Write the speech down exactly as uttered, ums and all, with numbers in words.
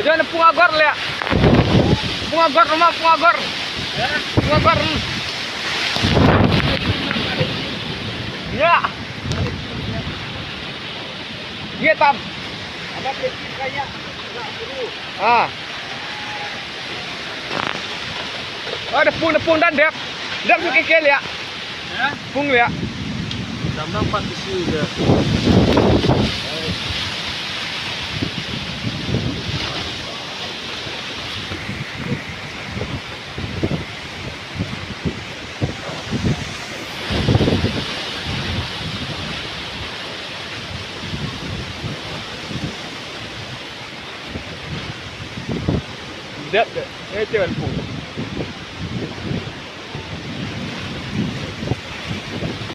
Ïa, na pung agor leh. Pung agor, Roma, pung agor. Pung agor. Hmm. Ïa. Ïa tam. Ah. Oh, da pung, da pung, dang dep. Dep shu kike leh. Pung leh. Dang dang pat isi je. Dep, dep. Eh, te wan pung.